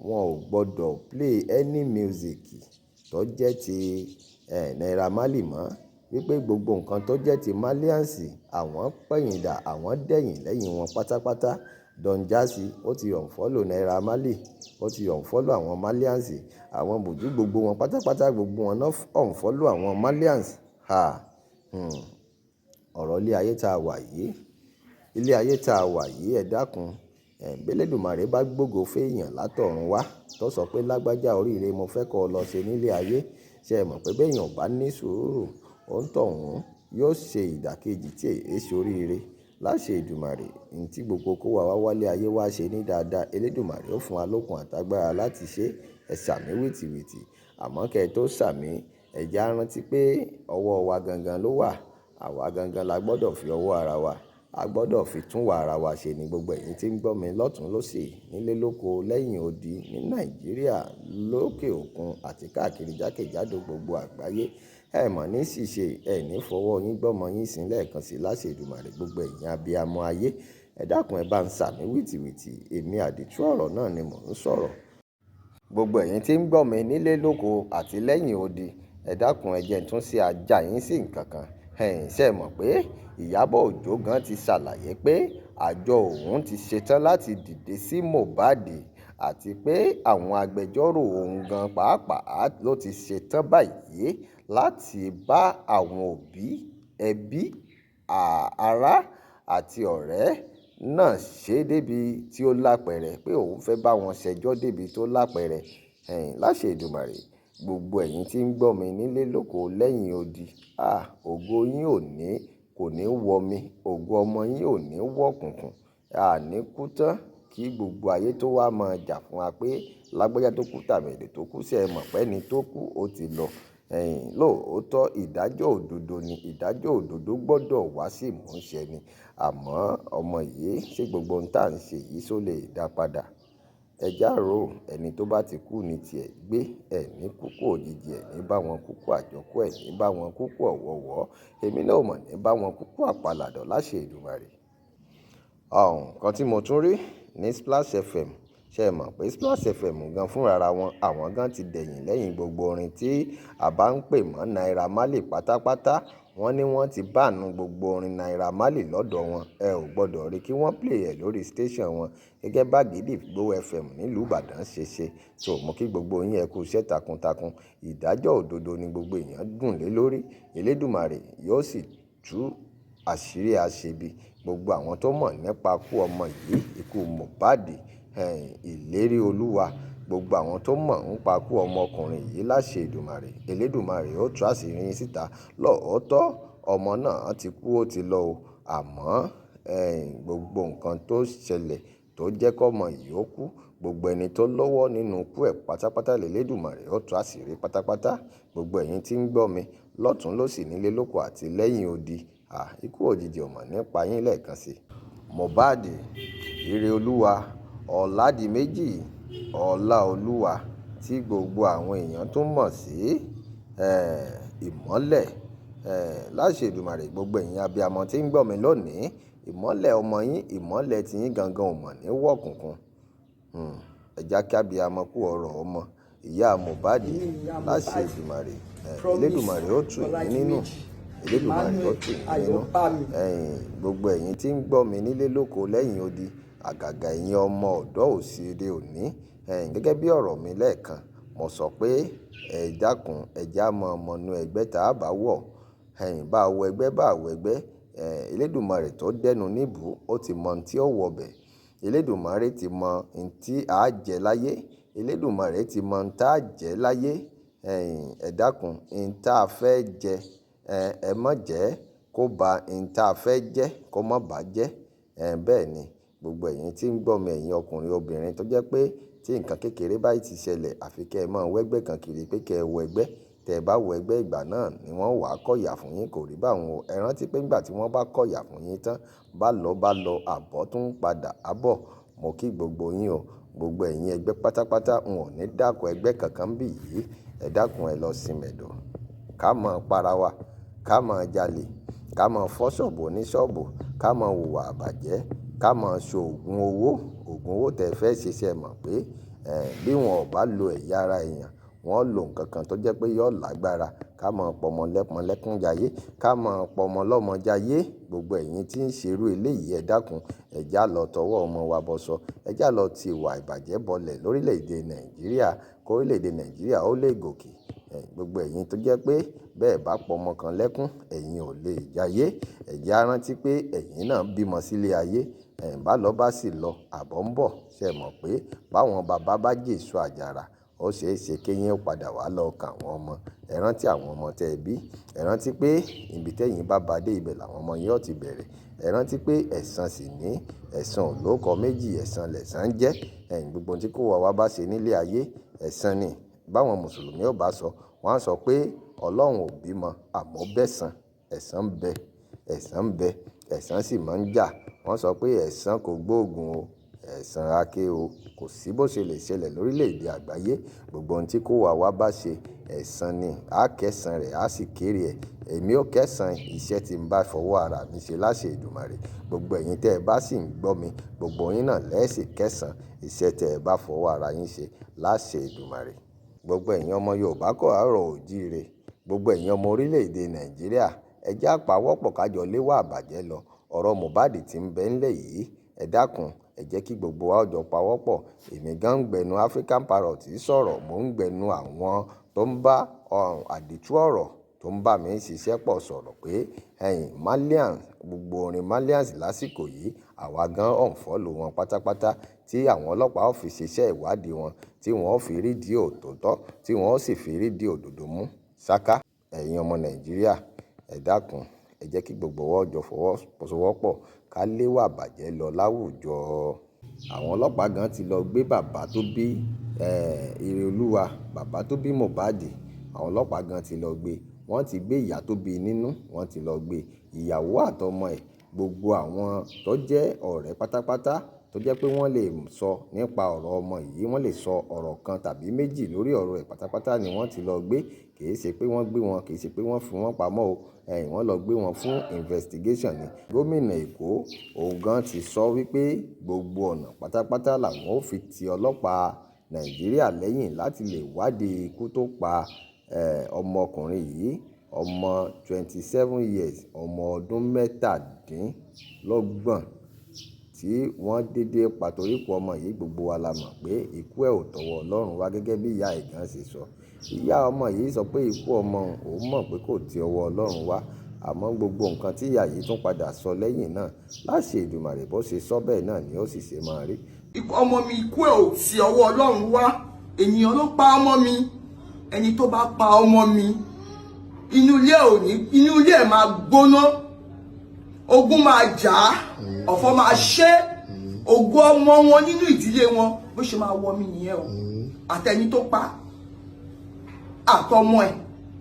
wọn ò gbọdọ̀ play any music tó jẹ́ ti Naira Marley mọ́. Wípé gbogbo nǹkan tó jẹ́ ti Malians, àwọn pẹ̀yìndà, àwọn dẹ̀yìn lẹ́yìn wọn pátápátá. Don Jazzy ó ti unfollow Naira Marley, ó ti unfollow àwọn Malians, àwọn Buju, gbogbo wọn pátápátá, gbogbo wọn náà unfollow àwọn Malians. Ha! Ọ̀rọ̀ ilé ayé tá a wà yìí, ilé ayé tá a wà yìí, ẹ dákun. Bí Elédùmarè bá gbógo fún èèyàn látọ̀run wá, tó sọ pé lágbájá, oríire mo fẹ́ kó lọ ṣe nílé ayé. Ṣé ẹ mọ̀ pé bí èèyàn ò bá ní sùúrù, òǹtọ̀hún yóò ṣe ìdàkejì tí èé ṣe oríire. Láṣẹ Èdùmàrè, ohun tí gbogbo kó wa wá wálé ayé wá ṣe ní dáadáa, Elédùmarè ó fún wa lókun àtàgbàrà láti ṣe. Ẹ ṣàmì wìtìwìtì. Àmọ́ kí ẹ tó ṣàmì, ẹ jẹ́ á rántí pé ọwọ́ wa gangan ló wà. Àwa gangan la gbọ́dọ̀ fi ọwọ́ ara wa. A gbọ́dọ̀ fi tún wà ara wa ṣe ní. Gbogbo ẹ̀yin tí ń gbọ́ mi lọ́tùn lósì, nílé lóko, lẹ́yìn odi, ní Nàìjíríà, lókè òkun àti káàkiri jákèjádò gbogbo àgbáyé. Ẹ mọ̀ ní ṣìṣe, ẹ ní fọwọ́ yín gbọ́mọ yín sín lẹ́ẹ̀kan sí láṣẹ Èdùmàrè, gbogbo ẹ̀yin abiyamọ ayé. Ẹ dákun, ẹ bá ń ṣàmì wìtìwìtì. Èmi àdìtú ọ̀rọ̀ náà ni mò ń sọ̀rọ̀. Gbogbo ẹ̀yin tí ń gbọ́ mi nílé lóko àti lẹ́yìn odi, ẹ dákun, ẹ jẹ́ n tún ṣe ajá yín sí nǹkan kan. Ẹ̀yin ṣe mọ̀ pé Ìyábọ̀ Òjó gan ti ṣàlàyé pé àjọ òun ti ṣetán láti dìde sí Mohbad, àti pé àwọn agbẹjọ́rò òun gan pàápàá ló ti ṣetán báyìí láti bá àwọn òbí, ẹbí, ará àti ọ̀rẹ́ náà ṣe débi tí ó lápẹẹrẹ, pé òun fẹ́ bá wọn ṣẹjọ́ débi tó lápẹẹrẹ. Ẹ̀yin láṣẹ Èdùmàrè, gbogbo ẹ̀yin tí ń gbọ́ mi nílé lóko lẹ́yìn odi, ògo yín ò ní, kò ní wọ mi, ògo ọmọ yín ò ní wọ̀kùnkùn, a ní kú tán kí gbogbo ayé tó wá máa jà fún wa pé lágbájá tó kú tàmẹ̀dò tó kú, ṣé ẹ mọ̀ pé ẹni tó kú ó ti lọ. Ẹ̀yin lóòótọ́ ìdájọ́ òdodo ni, ìdájọ́ òdodo gbọ́dọ̀ wá sí ìmúṣẹ ni. Àmọ́ ọmọ yìí, ṣé gbogbo ohun tí à ń ṣe yìí ṣó lè dá padà? Ẹ járòó, ẹni tó bá ti kú ní tiẹ̀ gbé, ẹ ní kúkú òjijì, ẹ ní bá wọn kúkú àjọkú, ẹ ní bá wọn kúkú ọ̀wọ̀ọ̀wọ́. Èmi náà ò mọ̀ ní bá wọn kúkú àpàlàdọ̀ láṣẹ Èdùmàrè. Ọ̀hún kan tí mo tún rí ní Splash FM, ṣé ẹ mọ̀ pé Splash FM gan fúnra ra wọn, àwọn gan ti dẹ̀yìn lẹ́yìn gbogbo orin tí a bá ń pè mọ́ Naira Marley pátápátá. Wọ́n ní wọ́n ti báànù gbogbo orin Naira Marley lọ́dọ̀ wọn. Ẹ ò gbọdọ̀ rí kí wọ́n play ẹ̀ lórí station wọn gẹ́gẹ́ bá Gídígbò FM nílùú Ìbàdàn ṣe ṣe. So mo kí gbogbo yín ẹ kú iṣẹ́ takuntakun. Ìdájọ́ òdodo ni gbogbo èèyàn dùn lé lórí. Elédùmarè yóò sì tú àṣírí aṣebi. Gbogbo àwọn tó mọ̀ nípa ikú ọmọ yìí, ikú Mohbad, ìlérí Olúwa, gbogbo àwọn tó mọ̀ nípa ikú ọmọkùnrin yìí láṣẹ Èdùmàrè, Elédùmarè ó tú àṣírí yín síta. Lóòótọ́ ọmọ náà ti kú ó ti lọ o. Àmọ́ gbogbo nǹkan tó ṣẹlẹ̀ tó jẹ́ kó ọmọ yìí ó kú, gbogbo ẹni tó lọ́wọ́ nínú ikú ẹ̀ pátápátá lElédùmarè ó tú àṣírí pátápátá. Gbogbo ẹ̀yin tí ń gbọ́ mi lọ́tùn lósì nílé lóko àti lẹ́yìn odi, ikú òjijì ò mọ̀ nípa yín lẹ́ẹ̀kan sí. Mohbad, ire Olúwa, Ọládìméjì, Ọláolúwa tí gbogbo àwọn èèyàn tún mọ̀ sí, ìmọ́lẹ̀. Láṣẹ Èdùmàrè, gbogbo ẹ̀yin abiyamọ tí ń gbọ́ mi lónìí, ìmọ́lẹ̀ ọmọ yín, ìmọ́lẹ̀ tí yín gangan ò mọ̀ ní wọ̀kùnkùn. Ẹ já kí abiyamọ kú ọrọ̀ ọmọ. Ìyá Mohbad, láṣẹ Èdùmàrè, Elédùmarè ó tù yín nínú. Elédùmarè ó tù yín nínú. Ẹ̀yin gbogbo ẹ̀yin tí ń gbọ́ mi nílé lóko lẹ́yìn odi, àgàgà ẹ̀yin ọmọ ọ̀dọ́ òṣèré òní. Ẹ̀yin gẹ́gẹ́ bí ọ̀rọ̀ mi lẹ́ẹ̀kan, mo sọ pé ẹ dákun, ẹ já mọ́ ọmọ inú ẹgbẹ́ tá a bá wọ̀. Ẹ̀yin bá wọ ẹgbẹ́ bá wọ ẹgbẹ́, Elédùmarè tó dẹnu níbù, ó ti mọ ohun tí ó wọ bẹ̀. Elédùmarè ti mọ ohun tí a jẹ láyé. Elédùmarè ti mọ ohun tá a jẹ láyé. Ẹ̀yin ẹ dákun, ohun tá a fẹ́ jẹ, ẹ má jẹ́ kó ba ohun tá a fẹ́ jẹ́ kó má bà jẹ́. Bẹ́ẹ̀ ni gbogbo ẹ̀yin tí ń gbọ́ mi, ẹ̀yin ọkùnrin obìnrin tó jẹ́ pé tí nǹkan kékeré báyìí ti ṣẹlẹ̀, àfi kí ẹ máa wẹ́gbẹ́ kan kiri pé kí ẹ wọ ẹgbẹ́. Tẹ bá wọ ẹgbẹ́ ìgbà náà ni wọ́n wá kọ̀yà fún yín, kò rí bá wọn o. Ẹ rántí pé nígbà tí wọ́n bá kọ̀yà fún yín tán, bá lọ bá lọ, àbọ̀ tún ń padà á bọ̀. Mo kí gbogbo yín o. Gbogbo ẹ̀yin ẹgbẹ́ pátápátá, n ò ní dákun ẹgbẹ́ kankan bí yìí. Ẹ dákun ẹ lọ sinmẹ̀dọ̀. Ká mọ̀ para wa, ká mọ̀ jalè, ká mọ̀ fọ́ ṣọ́ọ̀bù oníṣọ́ọ̀bù, ká mọ̀ hùwà àbàjẹ́, ká mọ̀ ṣe òògùn owó. Òògùn owó tẹ fẹ́ ṣe, ṣé ẹ mọ̀ pé, bí wọn ò bá lo ẹ̀yà ara èèyàn, wọ́n lo nǹkan kan tó jẹ́ pé yóò lágbára. Ká mọ̀ pọmọ lẹ́pọn lẹ́kún jayé, ká mọ̀ pọmọ lọ́mọ jayé. Gbogbo ẹ̀yin tí ń ṣerú eléyìí, ẹ dákun, ẹ já lọ tọwọ́ ọmọ wa bọ́ṣọ. Ẹ já lọ ti ìwà ìbàjẹ́ bọlẹ̀ lórílẹ̀ èdè Nàìjíríà, kó orílẹ̀ èdè Nàìjíríà ó lè gòkè. Gbogbo ẹ̀yin tó jẹ́ pé bẹ́ẹ̀ bá pọmọ kan lẹ́kún, ẹ̀yin ò lè jayé. Ẹ jẹ́ á rántí pé ẹ̀yin náà bímọ sílé ayé. Ẹ̀yin bá lọ bá sì lọ, àbọ̀ ń bọ̀. Ṣé ẹ mọ̀ pé báwọn bàbá bá jèso àjàrà, ó ṣe é ṣe kí yín ó padà wá lọ ka àwọn ọmọ. Ẹ rántí àwọn ọmọ tẹ bí. Ẹ rántí pé ibi tí ẹ̀yin bá ba dé, ibẹ̀ làwọn ọmọ yín ó ti bẹ̀rẹ̀. Ẹ rántí pé ẹ̀san sì ní, ẹ̀san ò lóko méjì, ẹ̀san lẹ̀san jẹ́. Ẹ̀yin gbogbo ohun tí kó wa bá ṣe nílé ayé, ẹ̀san ni. Báwọn Mùsùlùmí ò bá sọ, wọ́n á sọ pé Ọlọ́run ò bímọ, àmọ́ bẹ́san, ẹ̀san ń bẹ, ẹ̀san ń bẹ, ẹ̀san sì máa ń jà. Wọ́n sọ pé ẹ̀san kò gbóògùn o, ẹ̀san rake o. Kò sí bó ṣe lè ṣẹlẹ̀ lórílẹ̀ èdè àgbáyé. Gbogbo ohun tí kó wa bá ṣe, ẹ̀san ni. A kẹ́san rẹ̀, a sì kéré ẹ̀. Èmi ó kẹ́san iṣẹ́ tí ń bá fọwọ́ ara mi ṣe láṣẹ Èdùmàrè. Gbogbo ẹ̀yin tẹ́ ẹ bá sì ń gbọ́ mi, gbogbo yín náà lẹ́ẹ̀sì kẹ́san iṣẹ́ tẹ́ ẹ bá fọwọ́ ara yín ṣe láṣẹ Èdùmàrè. Gbogbo ẹ̀yin ọmọ Yorùbá kọ́ àárọ̀ òjíire. Gbogbo ẹ̀yin ọmọ orílẹ̀ èdè Nàìjíríà, Ẹ jẹ́ á pawọ́pọ̀ ká jọ léwà àbàjẹ́ lọ. Ọ̀rọ̀ Mohbad tí ń bẹ ńlẹ̀ yìí, ẹ dákun, ẹ jẹ́ kí gbogbo wa ó jọ pawọ́pọ̀. Èmi gan ń gbẹnu African Parrot sọ̀rọ̀, mò ń gbẹnu àwọn tó ń bá àdìtú ọ̀rọ̀ tó ń bá mi ṣiṣẹ́ pọ̀ sọ̀rọ̀ pé ẹ̀yin Marlians, gbogbo orin Marlians lásìkò yìí, àwa gan unfollow wọn pátápátá tí àwọn ọlọ́pàá ó fi ṣiṣẹ́ ìwádìí wọn, tí wọ́n ó fi rídìí òtítọ́, tí wọ́n ó sì fi rídìí òdodo mú. Ṣáká, ẹ̀yin ọmọ Nàìjíríà, ẹ dákun, ẹ jẹ́ kí gbogbo wa ó jọ fọwọ́sowọ́pọ̀ ká léwà àbàjẹ́ lọ láwùjọ. Àwọn ọlọ́pàá gan ti lọ gbé bàbá tó bí Ireolúwa, bàbá tó bí Mohbad. Àwọn ọlọ́pàá gan ti lọ gbé. Wọ́n ti gbé ìyá tó bí nínú, wọ́n ti lọ gbé ìyàwó àtọmọ ẹ̀, gbogbo àwọn tó jẹ́ ọ̀rẹ́ pátápátá tó jẹ́ pé wọ́n lè sọ nípa ọ̀rọ̀ ọmọ yìí, wọ́n lè sọ ọ̀rọ̀ kan tàbí méjì lórí ọ̀rọ̀ ẹ̀ pátápátá ni wọ́n ti lọ gbé. Kì í ṣe pé wọ́n gbé wọn, kì í ṣe pé wọ́n fi wọ́n pamọ́ o. Ẹ̀yin wọ́n lọ gbé wọn fún investigation ni. Gómìnà Èkó òun gan ti sọ wípé gbogbo ọ̀nà pátápátá làwọn ó fi ti ọlọ́pàá Nàìjíríà lẹ́yìn láti lè wádìí ikú tó pa ọmọkùnrin yìí, ọmọ 27 years, ọmọ ọdún 27 tí wọ́n dédé pa torí pé ọmọ yìí gbogbo wa la mọ̀ pé ikú ẹ̀ ò tọwọ́ Ọlọ́run wá gẹ́gẹ́ bí ìyá ẹ̀ gan ṣe sọ. Ìyá ọmọ yìí sọ pé ikú ọmọ òun mọ̀ pé kò ti ọwọ́ Ọlọ́run wá, àmọ́ gbogbo nǹkan tí ìyá yìí tún padà sọ lẹ́yìn náà, láṣẹ Èdùmàrè bó ṣe sọ bẹ́ẹ̀ náà ni ó sì ṣe máa rí. Ọmọ mi ikú ẹ̀ ò ti ọwọ́ Ọlọ́run wá, ènìyàn ló pa ọmọ mi. Ẹni tó bá pa ọmọ mi, inú ilé ò ní, inú ilé ẹ̀ máa gbóná, ogun máa jà á, ọ̀fọ̀ máa ṣe ògo ọmọ wọn nínú ìdílé wọn, bó ṣe máa wọ mí nìyẹn o. Àtẹni tó pa àtọmọ ẹ̀,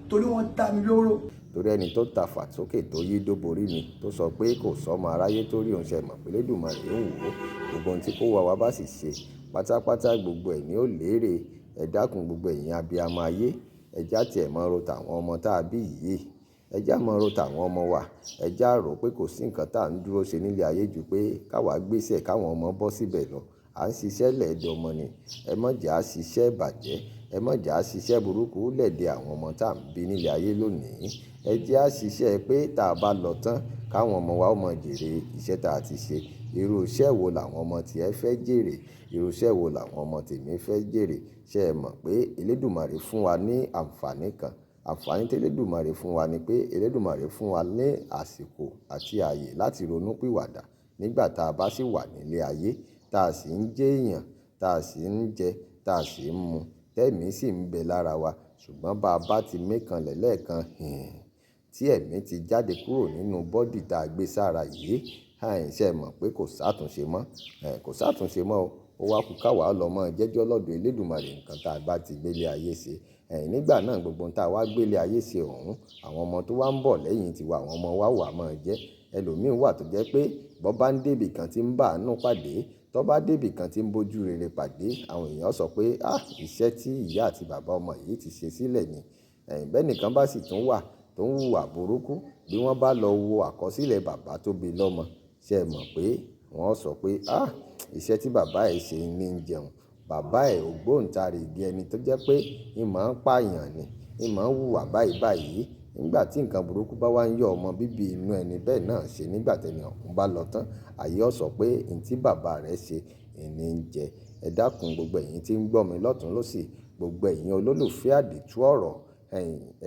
torí wọ́n dá mi lóró. Torí ẹni tó ta fà sókè tó yí dóborí mi tó sọ pé kò sọ́mọ aráyé tó rí òun ṣe mọ̀ pé Elédùmarè ń wò ó. Gbogbo ohun tí kó wa wá bá sì ṣe pátápátá, gbogbo ẹ̀ ní ó lérè. Ẹ dákun, gbogbo ẹ̀yin abiyamọ ayé, ẹ já tiẹ̀ mọ́ ro tàwọn ọmọ tá a bí yìí, ẹ já mọ́ ro tàwọn ọmọ wa. Ẹ já rò pé kò sí nǹkan tá à ń dúró ṣe nílé ayé ju pé káwa gbéṣẹ̀ káwọn ọmọ bọ́ síbẹ̀ lọ. À ń ṣiṣẹ́ lẹ́ẹ̀dẹ̀ ọmọ ni. Ẹ má jẹ́ á ṣiṣẹ́ ìbàjẹ́, ẹ má jẹ́ á ṣiṣẹ́ burúkú lẹ́ẹ̀dẹ̀ àwọn ọmọ tá à ń bí nílé ayé lónìí. Ẹ jẹ́ á ṣiṣẹ́ pé tá a bá lọ tán káwọn ọmọ wa ó mọ jèrè iṣẹ́ tá a ti ṣe. Irú iṣẹ́ wo làwọn ọmọ tí ẹ fẹ́ jèrè? Irú iṣẹ́ wo làwọn ọmọ tèmi fẹ́ jèrè? Ṣé ẹ mọ̀ pé Elédùmarè fún wa ní àǹfààní kan? Àǹfààní tí Elédùmarè fún wa ni pé Elédùmarè fún wa ní àsìkò àti ààyè láti ronú pìwàdà nígbà tá a bá sì wà nílé ayé, tá a sì ń jẹ́ èèyàn, tá a sì ń jẹ, tá a sì ń mu, tẹ́ẹ̀mí sì ń bẹ lára wa. Ṣùgbọ́n bá a bá ti mékanlẹ̀ lẹ́ẹ̀kan, hìn, tí ẹ̀mí ti jáde kúrò nínú body tá a gbé sára yìí, ṣé ẹ mọ̀ pé kò sátúnṣe mọ́? Kò sátúnṣe mọ́ o. Ó wá kú ká wá lọ mọ́ jẹ́jọ́ lọ́dọ̀ Elédùmarè nǹkan tá a bá ti gbé lé ayé ṣe. Nígbà náà gbogbo ohun tá a wá gbé lé ayé ṣe ọ̀hún, àwọn ọmọ tó wá ń bọ̀ lẹ́yìn tiwa, àwọn ọmọ wa wà máa jẹ́. Ẹlòmíín wà tó jẹ́ pé bó bá ń débì kan tí ń bá àánú pàdé, tó bá débì kan tí ń bójú rere pàdé, àwọn èèyàn sọ pé, "Á, iṣẹ́ tí ìyá àti bàbá ọmọ yìí ti ṣe sílẹ̀ ni." Bẹ́ẹ̀ nìkan bá sì tún wà tó ń hùwà burúkú, bí wọ́n bá lọ wo àkọsílẹ̀ bàbá tó bí lọ́mọ, ṣé ẹ mọ̀ pé wọ́n sọ pé, "Á, iṣẹ́ tí bàbá ẹ̀ ṣe ní ń jẹun. Bàbá ẹ̀ ògbóǹtarìgì ẹni tó jẹ́ pé ń máa ń pààyàn ni, ń máa ń hùwà báyìí báyìí." Nígbà tí nǹkan burúkú bá wá ń yọ ọmọ bíbí inú ẹni bẹ́ẹ̀ náà ṣe nígbà tí ẹni ọ̀hún bá lọ tán, ayé ó sọ pé ohun tí bàbá rẹ̀ ṣe ní ń jẹ. Ẹ dákun, gbogbo ẹ̀yin tí ń gbọ́ mi lọ́tùn lósì, gbogbo ẹ̀yin olólùfẹ́ àdìtú ọ̀rọ̀,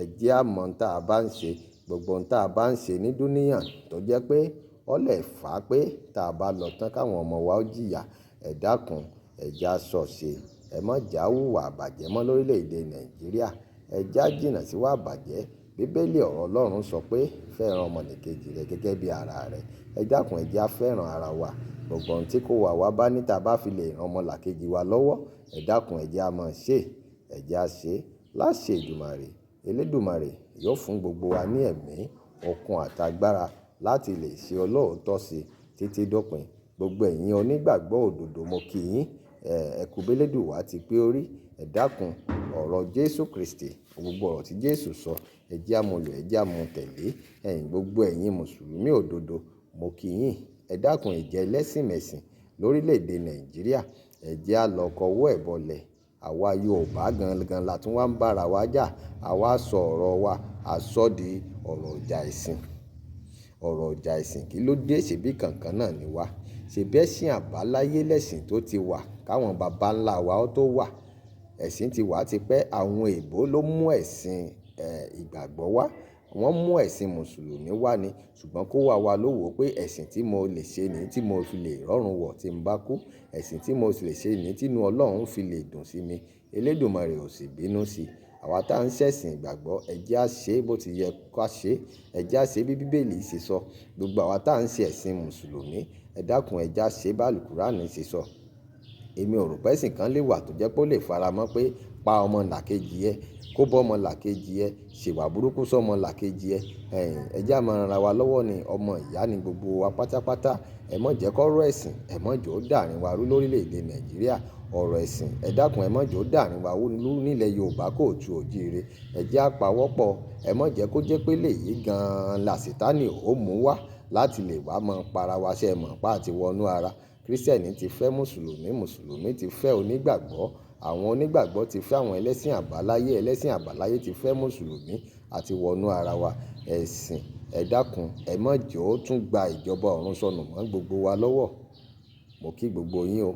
ẹ jẹ́ á mọ̀ ohun tá a bá ń ṣe. Gbogbo ohun tá a bá ń ṣe ní dúníyàn tó jẹ́ pé ó lè fà pé tá a bá lọ tán káwọn ọmọ wa ó jìyà. Ẹ dákun, ẹ já ṣọ̀ṣe, ẹ má jà hùwà àbàjẹ́ mọ́ lórílẹ̀ èdè Nàìjíríà. Ẹ já jìnnà sí ìwà àbàjẹ́. Bíbélì ọ̀rọ̀ Ọlọ́run sọ pé fẹ́ràn ọmọnìkejì rẹ gẹ́gẹ́ bí ara rẹ. Ẹ dákun, ẹ jẹ́ á fẹ́ràn ara wa. Gbogbo ohun tí kò wà wá bá ní tá a bá fi lè ran ọmọlàkejì wa lọ́wọ́, ẹ dákun, ẹ jẹ́ á máa ṣe, ẹ jẹ́ á ṣe. Láṣẹ Èdùmàrè, Elédùmarè yóò fún gbogbo wa ní ẹ̀mí, okun àtàgbàra láti lè ṣe olóòótọ́ sí títí dópin. Gbogbo ẹ̀yin onígbàgbọ́ òdodo, mo kí yín. Ẹ kú bélédùwà ti pé orí. Ẹ dákun, ọ̀rọ̀ Jésù Kristi, gbogbo ọ̀rọ̀ tí Jésù sọ, ẹ jẹ́ á mú lò, ẹ jẹ́ á mú tẹ̀lé. Ẹ̀yin gbogbo ẹ̀yin Mùsùlùmí òdodo, mo kí yín. Ẹ dákun, ìjẹ́ ẹlẹ́sìn mẹ̀sìn lórílẹ̀ èdè Nàìjíríà, ẹ jẹ́ á lọ kọwọ́ ẹ̀ bọlẹ̀. Àwa Yorùbá gangan la tún wá ń bára wa jà. Àwa sọ ọ̀rọ̀ wa, a sọ di ọ̀rọ̀ ìjà ẹ̀sìn. Ọ̀rọ̀ ìjà ẹ̀sìn kí ló dé? Ṣèbí kankan náà ni wá. Ṣèbí ẹ̀sìn àbáláyé lẹ̀sìn tó ti wà káwọn baba ńlá wa ó tó wà. Ẹ̀sìn ti wà tipẹ́. Àwọn èèbó ló mú ẹ̀sìn, ìgbàgbọ́ wá. Wọ́n mú ẹ̀sìn Mùsùlùmí wá ni. Ṣùgbọ́n kó wá wa ló wò pé ẹ̀sìn tí mo lè ṣe ní tí mo fi lè rọ̀rùn wọ̀ tí ń bá kú. Ẹ̀sìn tí mo lè ṣe ní tí inú Ọlọ́run fi lè dùn sí mi. Elédùmarè ò sì bínú sí i. Àwa tá ń ṣẹ̀sìn ìgbàgbọ́, ẹ jẹ́ á ṣe bó ti yẹ ká ṣe. Ẹ jẹ́ á ṣe bí Bíbélì ṣe sọ. Gbogbo àwa tá ń ṣe ẹ̀sìn Mùsùlùmí, ẹ dákun ẹ jẹ́ á ṣe bí Àlùkùránì ṣe sọ. Èmi ò rò pé ẹ̀sìn kan lè wà tó jẹ́ pé ó lè faramọ́ pé pa ọmọ làkejì ẹ, kó bọ́ ọmọ làkejì ẹ, ṣèwà burúkú sọ́mọ làkejì ẹ. Ẹ jẹ́ á máa ran ara wa lọ́wọ́ ni. Ọmọ ìyá ni gbogbo wa pátápátá. Ẹ má jẹ́ kó ọ̀rọ̀ ẹ̀sìn, ẹ má jẹ́ ó dàrin wa rú lórílẹ̀ èdè Nàìjíríà. Ọ̀rọ̀ ẹ̀sìn, ẹ dákun ẹ má jẹ́ ó dàrin wa rú nílẹ̀ Yorùbá kóòtù òjíire. Ẹ jẹ́ á pawọ́pọ̀. Ẹ má jẹ́ kó jẹ́ pé léyìí gan-an làsítánì ó mú wá láti lè wá mọ́ para wa ṣẹ mọ̀ pa àti wọnú ara. Kírísítẹ́nì ti fẹ́ Mùsùlùmí, Mùsùlùmí ti fẹ́ onígbàgbọ́. Àwọn onígbàgbọ́ ti fẹ́ àwọn ẹlẹ́sìn àbáláyé, ẹlẹ́sìn àbáláyé ti fẹ́ Mùsùlùmí àti wọnú ara wa. Ẹ̀sìn, ẹ dákun ẹ má jẹ́ ó tún gba ìjọba ọ̀run sọnù mọ́ gbogbo wa lọ́wọ́. Mo kí gbogbo yín o.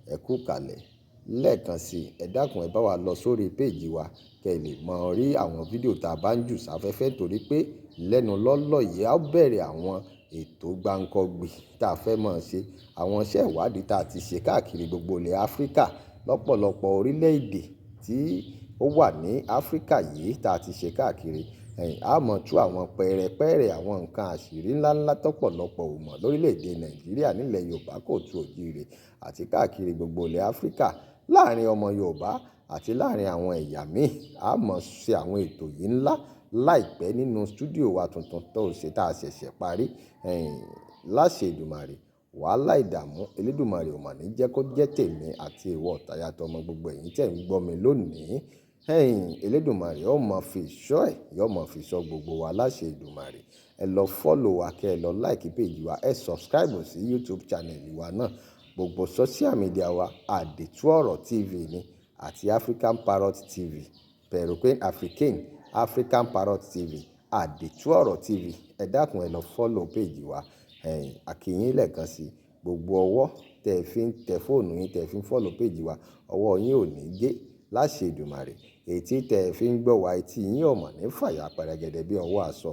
Ẹ kú ìkàlẹ̀. Lẹ́ẹ̀kan sí i, ẹ dákun ẹ bá wa lọ sórí péèjì wa kí ẹ lè mọ rí àwọn fídíò tá a bá ń jù sáfẹ́fẹ́ torí pé lẹ́nu lọ́lọ́ yìí a ó bẹ̀rẹ̀ àwọn ètò gbáǹkọ́gbì tá a fẹ́ máa ṣe. Àwọn iṣẹ́ ìwádìí tá a ti ṣe káàkiri gbogbo ilẹ̀ Áfríkà, lọ́pọ̀lọpọ̀ orílẹ̀ èdè tí ó wà ní Áfríkà yìí tá a ti ṣe káàkiri. A mọ̀ tú àwọn pẹ̀rẹ̀pẹ̀rẹ̀ àwọn nǹkan àṣírí ńláńlá tọ́pọ̀lọpọ̀ ò mọ̀ lórílẹ̀ èdè Nàìjíríà nílẹ̀ Yorùbá kóòtù òjíire àti káàkiri gbogbo ilẹ̀ Áfríkà láàárín ọmọ Yorùbá àti láàárín àwọn ẹ̀yà míì. A mọ̀ ṣe àwọn ètò yìí ńlá láìpẹ́ nínú stúdíò wa tuntun tó ṣe tá a ṣẹ̀ṣẹ̀ parí. Láṣẹ Èdùmàrè, wàhálà ìdààmú Elédùmarè ò mà ní jẹ́ kó jẹ́ tèmi àti ìwọ tayatọmọ gbogbo ẹ̀yin tí ẹ̀ ń gbọ́ mi lónìí. Elédùmarè ó mọ̀ fi ìṣọ́ ẹ̀, yóò mọ̀ fi ṣọ́ gbogbo wa láṣẹ Èdùmàrè. Ẹ lọ follow wa kí ẹ lọ like page wa, ẹ subscribe sí YouTube channel wa náà. Gbogbo social media wa, Àdìtú Ọ̀rọ̀ TV ni àti African Parrot TV, Peruquin African, African Parrot TV, Àdìtú Ọ̀rọ̀ TV. Ẹ dákun ẹ lọ follow page wa. A kí yín lẹ́ẹ̀kan sí gbogbo ọwọ́ tẹ fi ń tẹ fóònù yín, tẹ fi ń follow page wa, ọwọ́ yín ò ní gé láṣẹ Èdùmàrè. Etí tẹ fi ń gbọ́ wa, etí yín ò mọ̀ ní fàyà pẹrẹgẹdẹ bí ọwọ́ aṣọ.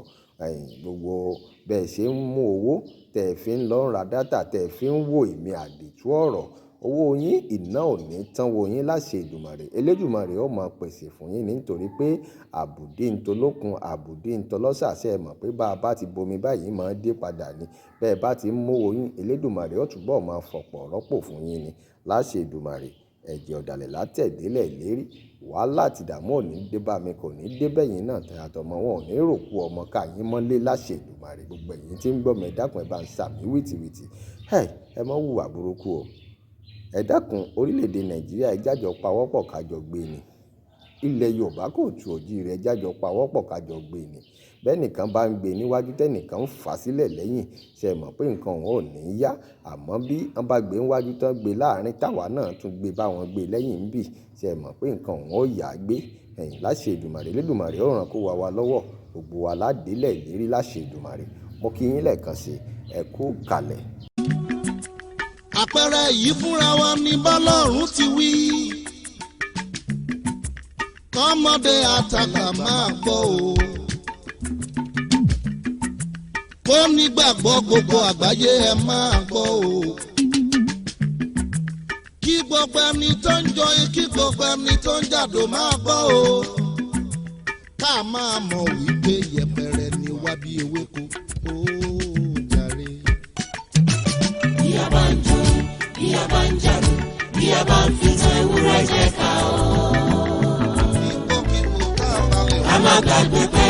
Gbogbo bẹ́ẹ̀ ṣe ń mú owó tẹ fi ń lọ ra data tẹ fi ń wò èmi Àdìtú Ọ̀rọ̀. Owó yín iná ò ní tán wo yín láṣẹ Èdùmàrè. Elédùmarè ó máa pèsè fún yín nítorí pé àbùdí ń tolókun, àbùdí ń tọlọ́sà. Ṣé ẹ mọ̀ pé bá a bá ti bomi báyìí máa dé padà ni. Bẹ́ẹ̀ bá ti ń mú owó yín, Elédùmarè ó túbọ̀ máa fọ̀pọ̀ rọ́pò fún yín ni láṣẹ Èdùmàrè. Ẹ̀jẹ̀ ọ̀dàlẹ̀ látẹ̀dílẹ̀ lérí. Wàhálà àti ìdààmú ò ní dé bá mi, kò ní dé bẹ́yìn náà. Tayatọmọ wọn ò ní ròkú ọmọ ká yín mọ́lé láṣẹ Èdùmàrè. Gbogbo ẹ̀yin tí ń gbọ́ mi, ẹ dákun ẹ bá ń ṣàmì wìtìwìtì. Ẹ má wùwà burúkú o. Ẹ dákun orílẹ̀ èdè Nàìjíríà ẹ jájọ pawọ́pọ̀ ká jọ gbé ni. Ilẹ̀ Yorùbá kóòtù òjíire ẹ jájọ pawọ́pọ̀ ká jọ gbé ni. Bẹ́ẹ̀ nìkan bá ń gbé níwájú tẹ́nìkan ń fà sílẹ̀ lẹ́yìn, ṣé ẹ mọ̀ pé nǹkan òun ò ní yá. Àmọ́ bí wọ́n bá gbé níwájú tán gbé láàrín táwa náà tún gbé bá wọn gbé lẹ́yìn ń bì, ṣé ẹ mọ̀ pé nǹkan òun ó yá gbé. Láṣẹ Èdùmàrè, Elédùmarè ó rán kó wa wa lọ́wọ́. Gbogbo wa ládélẹ̀ ìlérí láṣẹ Èdùmàrè. Mo kí yín lẹ́ẹ̀kan sí i. Ẹ kú ìkàlẹ̀. Àpẹẹrẹ yìí fúnra wa ní bọ́lọ́run ti wí. Kọ́mọdé àtàgbà máa gbọ́ o. Kó nígbàgbọ́ gbogbo àgbáyé ẹ máa gbọ́ o. Kí gbogbo ẹni tó ń jọyìn, kí gbogbo ẹni tó ń jàdó máa gbọ́ o. Ká máa mọ̀ wípé yẹpẹrẹ ni wá bí ewéko ó jàre. Bí a bá ń jó, bí a bá ń jàdó, bí a bá ń fi tan ewúrẹ́ jẹ ká o. Ipòkípò tá a bá lè Ká má gbàgbé pé